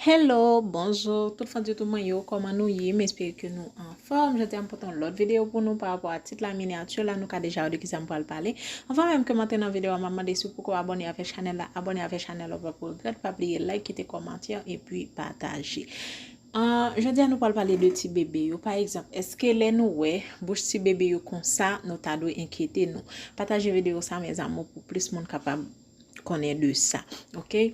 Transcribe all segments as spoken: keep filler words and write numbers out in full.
Hello, bonjou, tout fan di tou mwen yo, kòman nou ye? M espere ke nou anfòm. Jodi a m pote yon lòt videyo pou nou pa rapò a tit la, minyati la, nou ka deja wè de kisa m pral pale. Anvan menm ke m antre nan videyo a, m ap mande si w poko abòne avèk chanèl la, abòne avèk chanèl la, w p ap regrèt, pa bliye like, kite kòmantè, epi pataje. An, jodi a nou pral pale de ti bebe yo. Pa egzanp, èske lè nou wè bouch ti bebe yo konsa, nou ta dwe enkyete nou? Pataje videyo sa, mes amours, pou plis moun kapab konnen de sa, oke?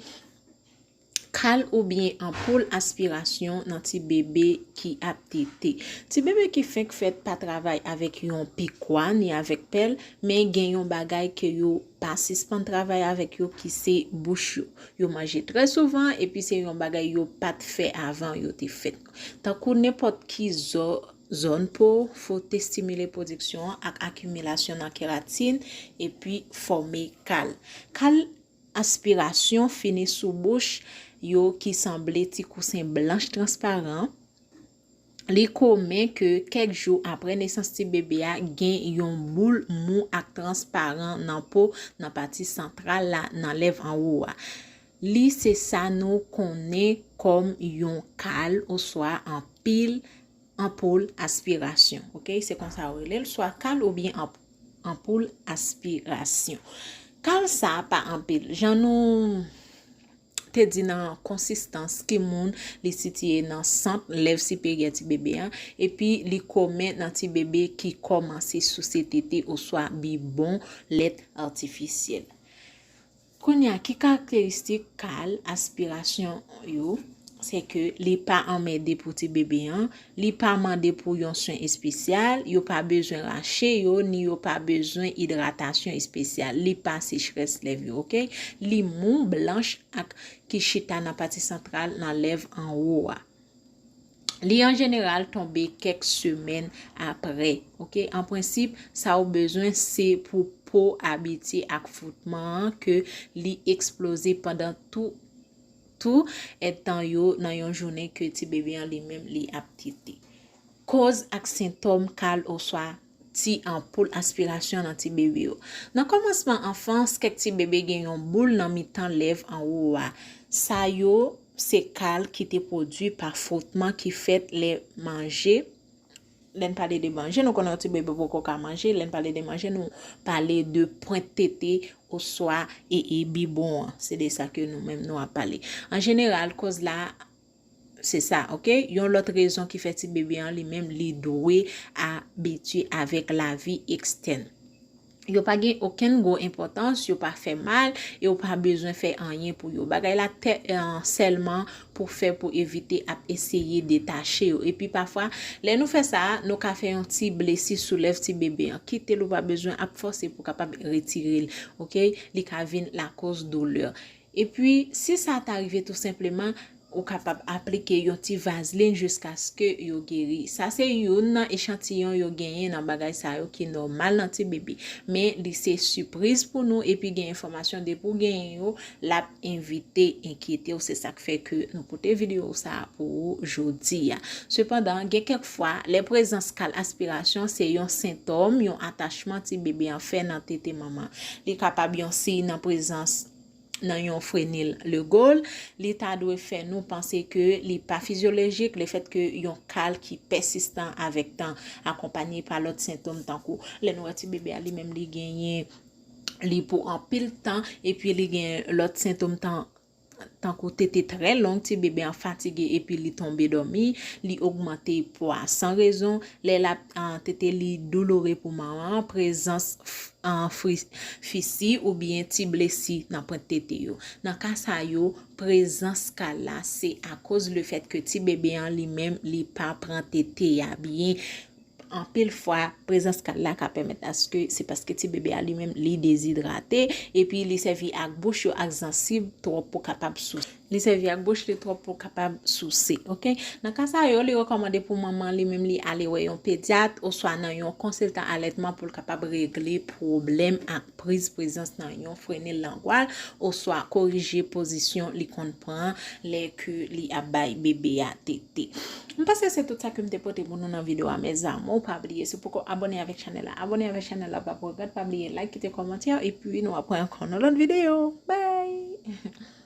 Kal oubyen anpoul aspirasyon nan ti bebe ki ap tete. Ti bebe ki fenk fèt pa travay avèk yon pikwa ni avèk pèl, men gen yon bagay ke yo pa sispann travay avèk yo ki se bouch yo. Yo manje trè souvan epi se yon bagay yo pa t fè avan yo te fèt. Tankou nenpòt ki zò, zòn po, fòs estimile pwodiksyon an ak akimilasyon nan keratin epi fòme kal. Kal aspirasyon fini sou bouch yo ki sanble ti kousen blanch transparan. Li komen ke kèk jou apre nesans ti bebe a gen yon boul mou ak transparan nan po nan pati santral la nan lèv anwo a. Li se sa nou konnen kòm yon kal oswa anpil anpoul aspirasyon. Oke, se konsa yo rele l, swa kal oubyen anp- anpoul aspirasyon. Kal sa a pa anpil. Jan nou te di nan konsistans ki moun, li sitiye nan sant lèv siperyè ti bebe an, epi li komen nan ti bebe ki kòmanse souse tete oswa bibon lèt atifisyèl. Kounye a, ki karakteristik kal aspirasyon yo? Se ke li pa anmède pou ti bebe an, li pa mande pou yon swen espesyal, yo pa bezwen rache yo, ni yo pa bezwen idratasyon espesyal. Li pa sechrès lèv yo, oke? Li mou, blanch ak ki chita nan pati santral nan lèv anwo a. Li an jeneral tonbe kèk semèn apre, oke? An prensip, sa w bezwen se pou po abitye ak fwotman an ke li eksploze pandan tou, tou èdtan yo nan yon jounen ke ti bebe an li menm li ap tete. Koz ak sentòm kal oswa ti anpoul aspirasyon nan ti bebe yo. Nan kòmansman anfans, kèk ti bebe gen yon boul nan mitan lèv anwo a. Sa yo se kal ki te pwodui pa fwotman ki fèt lè manje. Lè n pale de manje, nou konnen yon ti bebe poko ka manje. Lè n pale de manje, nou pale de pwent tete oswa e, e bibon an. Se de sa ke nou menm nou ap pale. An jeneral, koz la, se sa, oke? Yon lòt rezon ki fè ti bebe an li menm li dwe abitye avèk lavi ekstèn. Yo pa gen okenn gwo enpòtans, yo pa fè mal, e ou pa bezwen fè anyen pou yo. Bagay la tè, eh, sèlman pou fè, pou evite ap eseye detache yo. Epi pafwa, lè nou fè sa, nou ka fè yon ti blesi sou lèv ti bebe an. Kite l, ou pa bezwen ap fòse pou kapab retire l, oke? Li ka vin lakòz doulè. Epi, si sa ta rive tou senpleman, ou kapab aplike yon ti vazlin jiskaske yo geri. Sa se youn nan echantiyon yo genyen nan bagay sa yo ki nòmal nan ti bebe. Men li se sipriz pou nou, epi gen enfòmasyon depi w genyen yo, l ap evite enkyete w. Se sa k fè ke nou pote videyo sa a pou ou jodi a. Sepandan, gen kèk fwa, lè prezans kal aspirasyon se yon sentòm, yon atachman ti bebe an fè nan tete manman. Li kapab yon siy nan prezans nan yon frenil Legault, li ta dwe fè nou panse ke li pa fizyolojik, lefètke yon kal ki pèsistan avèk tan, akonpaye pa lòt sentòm tankou lè nou wè ti bebe a li menm li genyen li pou anpil tan, epi li gen lòt sentòm tan, tankou tete trè long, ti bebe an fatige epi li tonbe dòmi, li ogmante pwa san rezon, lè l ap, ah, tete li doulore pou manman an, prezans f-, ah, fri-, fisi oubyen ti blesi nan pwent tete yo. Nan ka sa yo, prezans kal la se akoz lefètke ti bebe an li menm li pa pran tete a byen. Anpil fwa, prezans kal la ka pèmèt aske se paske ti bebe a li menm li dezidrate, epi li sèvi ak bouch yo ak zansiv twòp pou kapab souse. Li sèvi ak bouch li twòp pou kapab souse, oke? Nan ka sa yo, li rekòmande pou manman li menm li ale wè yon pedyat oswa nan yon konsiltan alètman pou l kapab regle pwoblèm ak priz prezans nan yon frenil langwal oswa korije pozisyon li konn pran lè ke li ap bay bebe a tete. M panse se tout sa ke m te pote pou nou nan videyo a, mes amours. Pa bliye, si w poko abòne avèk chanèl la, abòne avèk chanèl la, w p ap regrèt, pa bliye like, kite kòmantè, epi nou ap wè ankò nan lòt videyo. Bye!